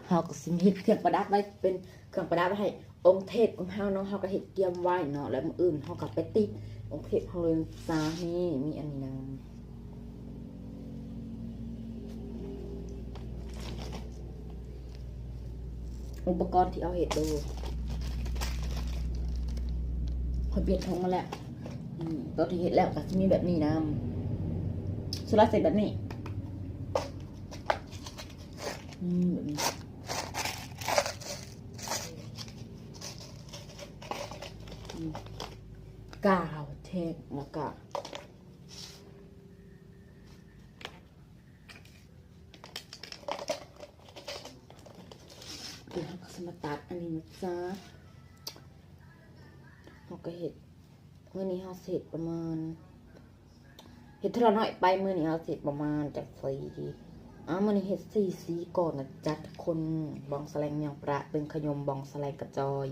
ເຮົາກໍຊິເຮັດເຄື່ອງປະດັບໄວ້ ເປັນເຄື່ອງປະດັບໄວ້ໃຫ້ອົງເທບຂອງເຮົາເນາະ. ເຮົາກໍເຮັດກຽມໄວ້ເນາະ ແລ້ວມື້ອື່ນເຮົາກໍໄປຕິດອົງເທບເຮົາເລີຍນະຈ໊ະ. ນີ້ ມີອັນນີ້ນຳ ອຸປະກອນທີ່ເຮົາເຮັດໂດ ຂ້ອຍປ່ຽນຖົງມາແລ້ວ. ອືມ ຕອນທີ່ເຮັດແລ້ວກໍຊິມີແບບນີ້ນຳ ໂຊລາເຊັວແບບນີ້. ອືມ ແບບນີ້ ອືມ ກາວແທກ ແລ້ວກໍ ດຽວເຮົາກໍຊິມາຕັດອັນນີ້ນະຈ໊ະ. ເຮົາກໍເຮັດ ມື້ນີ້ເຮົາຊິເຮັດປະມານ ເຮັດເທື່ອລະໜ້ອຍໄປ. ມື້ນີ້ເຮົາຊິເຮັດປະມານຈັກສີ ອາ ມື້ນີ້ເຮັດສີ່ສີກ່ອນນະຈ໊ະທຸກຄົນ. ບອງສະແລງຍອງປະ ຕຶງຂະຍົມ ບອງສະແລງກະຈອຍ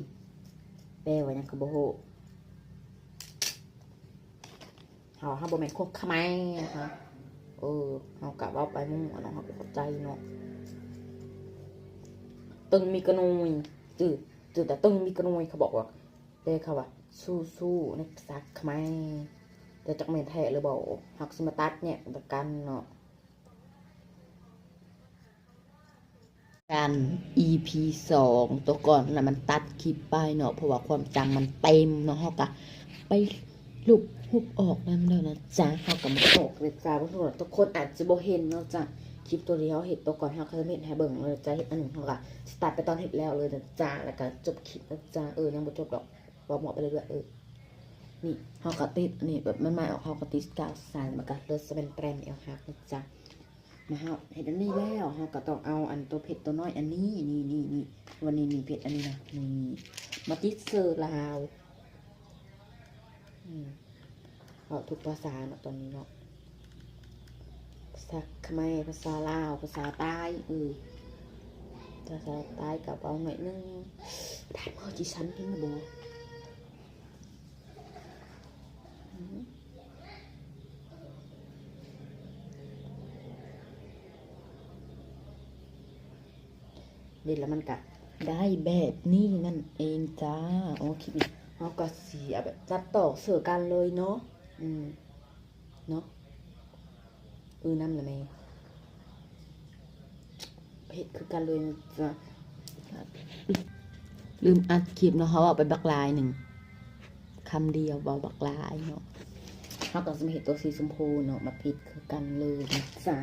ແປວ່າຫຍັງກໍບໍ່ຮູ້. ເຮົາ ເຮົາບໍ່ແມ່ນຄົນຂະໄມນະຄະ. ເອີ ເຮົາກະເວົ້າໄປໝູ່ເນາະ ເຮົາກໍເຂົ້າໃຈເນາະ. ຕຶງມີກະໜ່ວຍ ຈື່ ຈື່ແຕ່ຕຶງມີກະໜ່ວຍ ເຂົາບອກວ່າ ແຕ່ເຂົາວ່າສູ້ໆ ໃນພາສາຂະໄມ. ແຕ່ຈັກແມ່ນແທ້ຫຼືບໍ່ ເຮົາກໍຊິມາຕັດແຍກກັນເນາະ. ກັນ ອີພີສອງ ຕົວກ່ອນນະ ມັນຕັດຄລິບໄປເນາະ ເພາະວ່າຄວາມຈຳມັນເຕັມເນາະ. ເຮົາກະໄປລົບຮູບອອກນຳແລ້ວນະຈ໊ະ. ເຮົາກະມາອອກເວັບໄຊເບິ່ງທຸກຄົນ ອາດຈະບໍ່ເຫັນເນາະຈ໊ະ. ຄລິບຕົວທີ່ເຮົາເຮັດຕົວກ່ອນ ເຮົາກະເຮັດໃຫ້ເບິ່ງເລີຍຈ໊ະ. ເຮັດອັນໜຶ່ງ ເຮົາກະສະຕາດໄປຕອນເຮັດແລ້ວເລີຍນະຈ໊ະ ແລ້ວກະຈົບຄລິບນະຈ໊ະ. ເອີ ຍັງບໍ່ຈົບດອກ ເວົ້າໝໍ້ໄປເລື້ອຍໆ. ເອີ ນີ້ ເຮົາກະຕິດອັນນີ້ ແບບມັນມາອອກ ເຮົາກະຕິດກາວໃສ່ ມັນກະເລີດສະແບນແປຣນແອວຮັກນະຈ໊ະ. ມາເຮົາເຮັດອັນນີ້ແລ້ວ ເຮົາກໍຕ້ອງເອົາອັນຕົວເພັດຕົວນ້ອຍອັນນີ້ ນີ້ ນີ້ ນີ້ ວັນນີ້ນີ້ ເພັດອັນນີ້ນະ ນີ້ ມາຕິດເຊີລາວ. ອືມ ເວົ້າທຸກພາສາເນາະຕອນນີ້ເນາະ ພາສາຂະໄມ ພາສາລາວ ພາສາໃຕ້ ເອີ ພາສາໃຕ້ກໍເວົ້າໜ້ອຍໜຶ່ງ. ໄດ້ ເຮົາຊິສັນເຫັນບໍ່? ນີ້ ແລ້ວມັນກະໄດ້ແບບນີ້ນັ້ນເອງຈ້າ. ໂອເຄ ເຮົາກະຊິເອົາແບບຕັດຕໍ່ເຊິ່ງກັນເລີຍເນາະ ອືມ ເນາະ. ອື ນຳລະແມ່ ເຮັດຄືກັນເລີຍນະຈ໊ະ. ລືມອັດຄລິບເນາະ ເຮົາເວົ້າໄປບັກຫຼາຍໜຶ່ງ ຄຳດຽວເວົ້າບັກຫຼາຍເນາະ. ເຮົາກໍຊິມາເຮັດຕົວສີຊົມພູເນາະ ມາຕິດຄືກັນເລີຍນະຈ໊ະ.